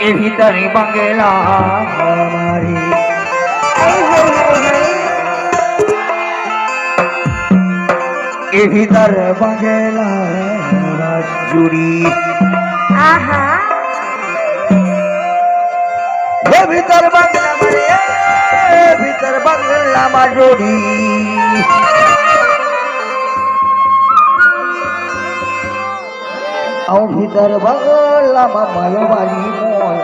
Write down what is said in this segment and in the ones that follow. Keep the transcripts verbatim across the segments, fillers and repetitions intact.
ए भीतर बंगला हमारी, ए भीतर बंगला जुड़ी। आहा। ए भीतर बंगला हमारी, ए भीतर बंगला मा जुड़ी। अउ भीतर बंगला म माया वाली मोर।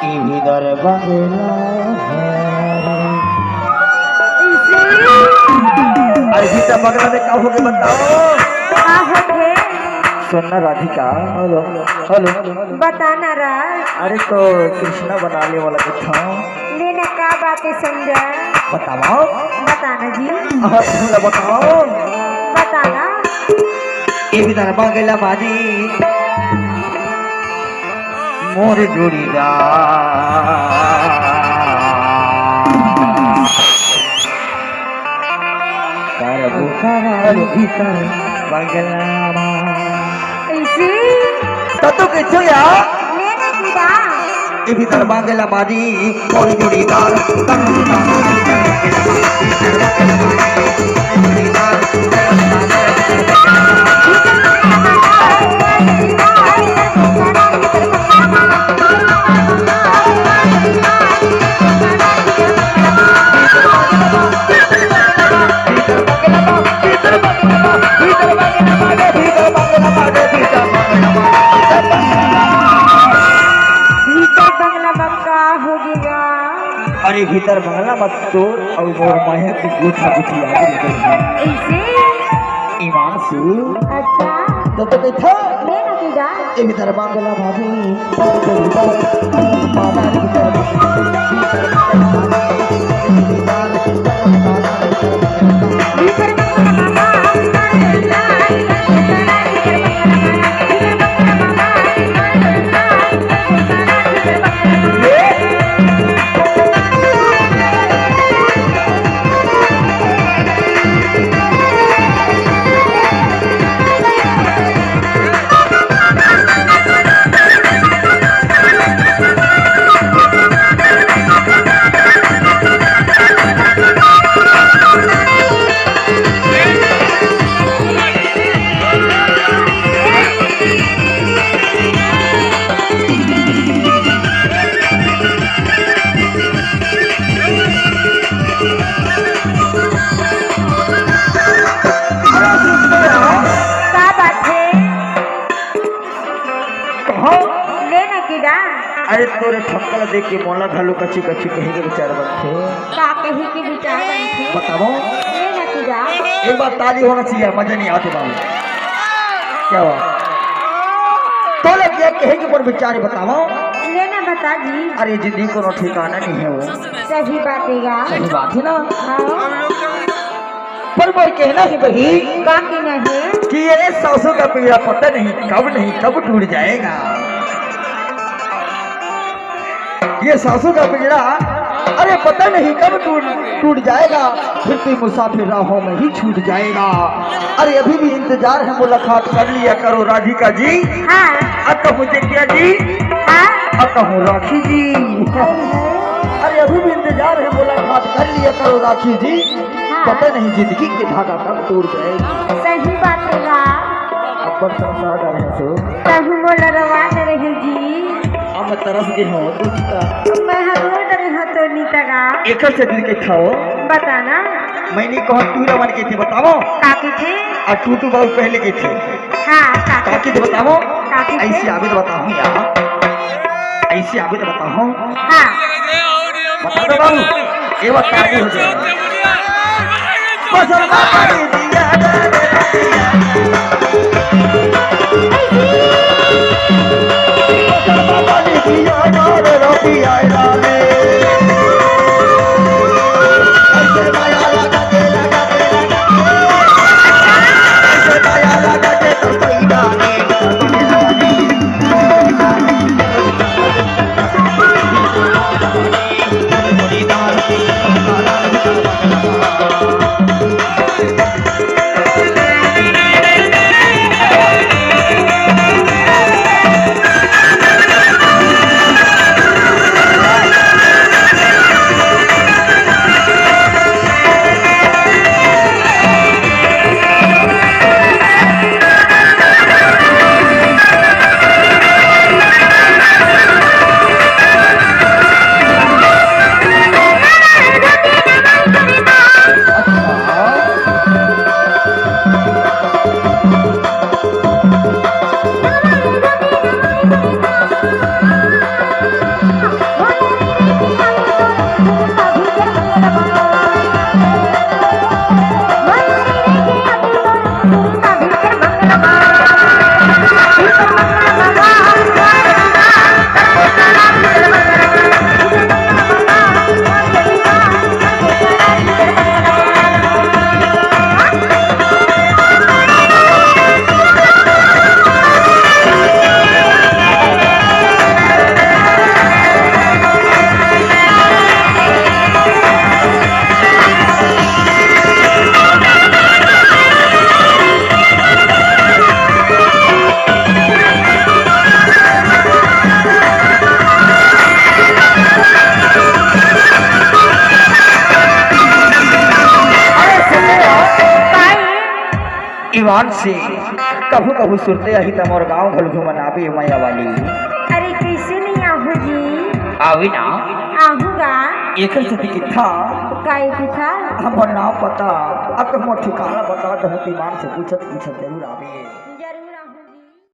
ई भीतर बंगला हरे। अरे भीतर बंगला में का होगे बताओ? का होथे? सुन ना राधिका। Hello, hello. बता ना रा। अरे तो कृष्णा बना ले वाला कथा। ले ना, का बात हे संजय? बताओ। बता ना जी। हाँ, तुमला बताओ। बता ना। ए भीतर बंगला बानी मोर जोड़ीदार। करबो करबो भीतर बंगला मा। ऐसे? त तो कइसे या? ले ना कीड़ा। ए भीतर बंगला बानी मोर जोड़ीदार। भीतर बंगला म का होगे गा? अरे भीतर बंगला म तोर अउ मोर माया के गुठा गुठी आगे निकल गे। ऐसे? ईमान से। अच्छा। तो, तो कइथे? ले ना कीड़ा। ए भीतर बंगला भाभी। का बात हे? कहो। ले ना कीड़ा। अरे तोरे ठमका ल देख के मोला घलो कछु कछु कहे के विचार बनथे। का कहे के विचार बनथे? बताओ। ले ना कीड़ा। एक बार ताली होना चाहिए, मजा नहीं आते बाबू। क्या हुआ? तोला क्या कहे के पर विचार बताओ। ले ना बता जी। अरे जिंदगी कोनो ठिकाना नहीं हे वो। सही बात हे यार। सही बात हे ना? हाँ। पर मोर कहना हे बहिनी का कहना हे? कि ये सासू का पीड़ा पता नहीं कब नहीं कब टूट जाएगा। ये सासू का पीड़ा, अरे पता नहीं कब टूट, टूट जाएगा। फिर तू मुसाफिर राहों में ही छूट जाएगा। अरे अभी भी इंतजार है, मुलाकात कर लिया करो राधिका जी। हाँ। अ कहूँ जटिया जी। हाँ। अ कहूँ राखी जी। अरे अभी भी इंतजार है, मुलाकात कर लिया करो राखी जी। हाँ। पता नहीं जिंदगी के धागा कब टूट जाएगा। सही बात हे गा। अब्बड़ तरसा डरे हस। तहूँ मोला रोवा डरे हे जी। अब मैं तरस गे हँव, तू नी तर। मैं ह रो डरे हँव, तू नी तरा। एकर से दिल के खाओ। बता ना। मैं नी कहँव, तू ला मन कहिथे, बतावँव। का कहिथे? अउ टूटू बाबू पहले कहिथे। हाँ, का का कहिथे? कहिथे बतावँव? का कहिथे? अइसे आबे त बताहूँ यार। अइसे आबे त बताहूँ। हाँ। बता दो बाबू, ये बात काबू हो जाए। ईमान से कभू कभू सुरते आही त मोर गांव घलो घूमन आबे, मया वाली। अरे, कैसे नहीं आहू जी? आवे ना। आहू गा। एकर सेती किथा। काय किथा? हमर नाम पता, अब तो मोर ठिकाना बता दो, ईमान से पूछत पूछत जरूर आबे।